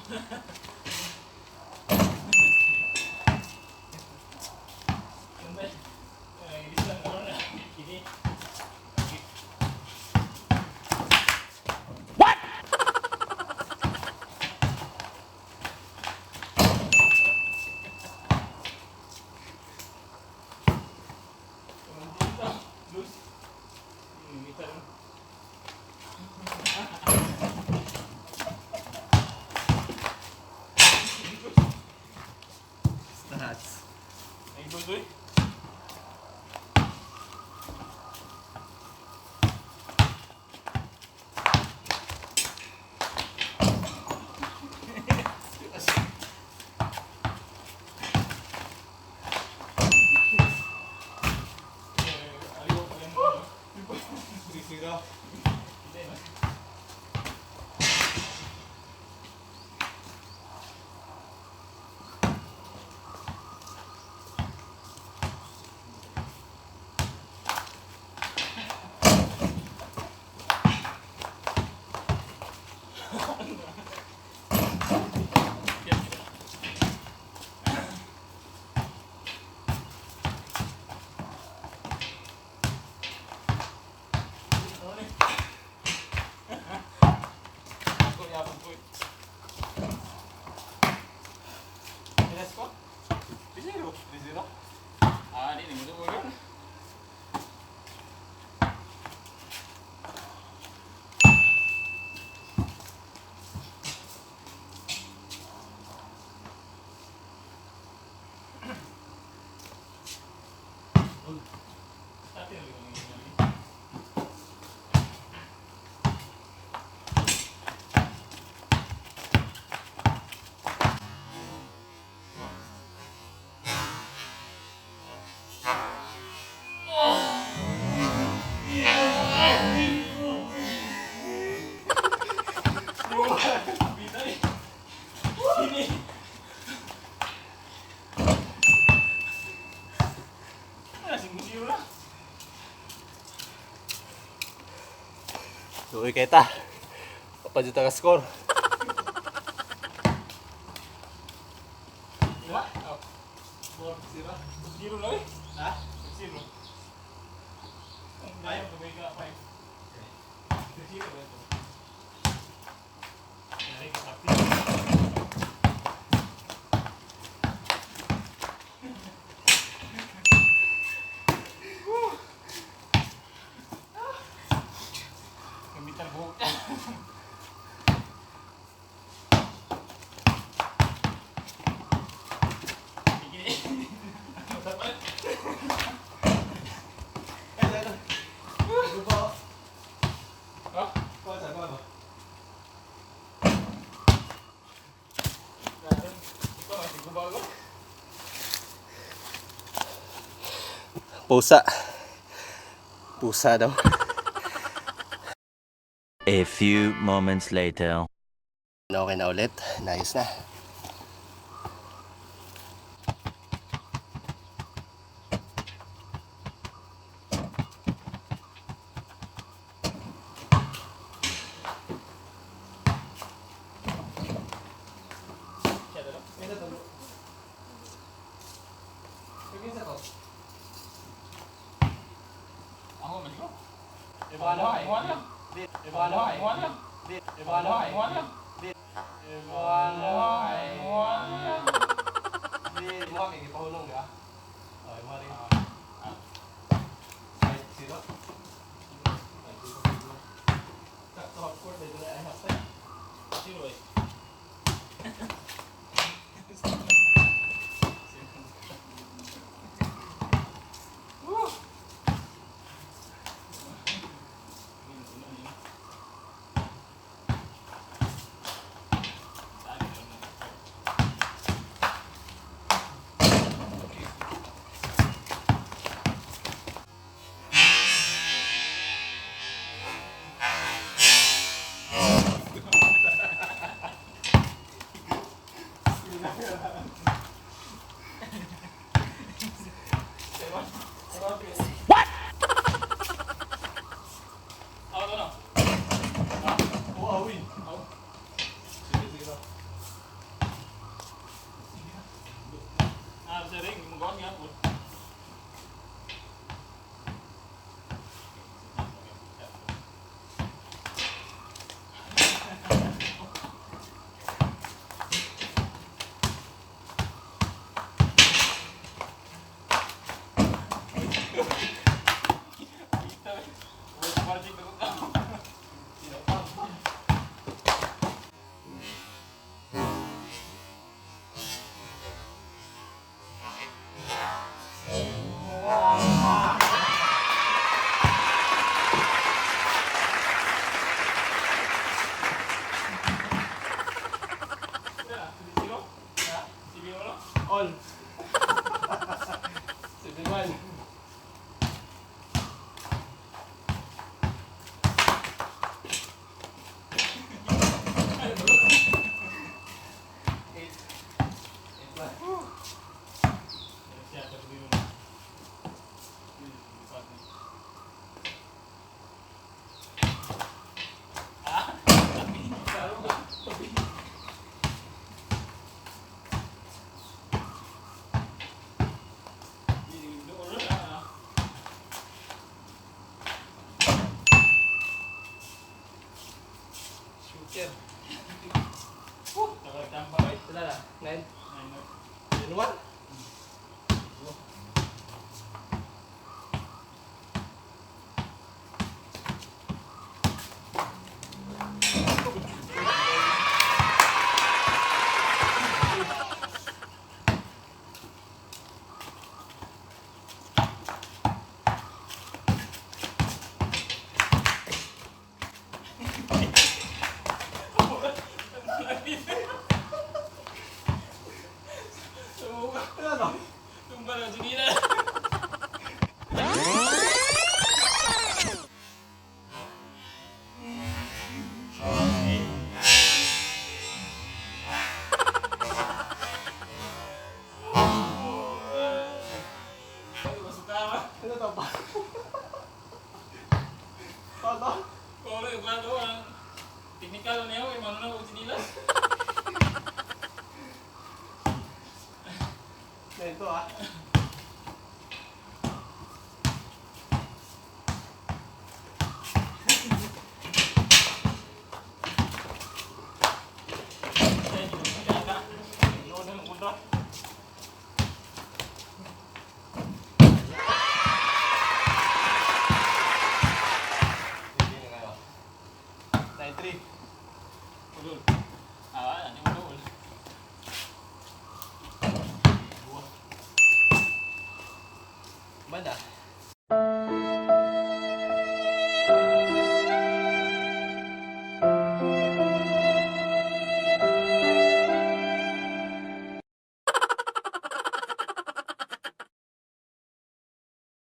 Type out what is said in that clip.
What? Stats. 3-0. 3-0. Ah, di ni mo yun. Luoy kay ta. Papadyo ta ka score. Diba? Oh. 4-0. 0 na eh. Ha? 0. Ang dayang pabay ka 5. 0 ba ito? Yari ka sakti. Gamitan buhok. Ay, ay, ay. Gubo. Ha? Kuha sa, kuha ba? Ikaw, may gubago. Pusa. Pusa daw. A few moments later. Okay na ulit. Nice na. Siya dalo. Ako, maligo. Wala, wala. Wala, wala. Wala, wala. Wala, wala. 0 eh. What? Ako to, no? Oh. All. 7-1. 8. 8-1. Siya, tabi mo na. Ah, tabi. Tabi. Shooter. Tamba eh. Wala na. 9. 9. 1. Ano? Tumba na sinila. Ano to pa? Paano? Kung ano ang technical na yun, mano na ko sinila. 9 to ah. Hindi na kayo. 9-3. Ulol. Ah, ano ulol. Banda.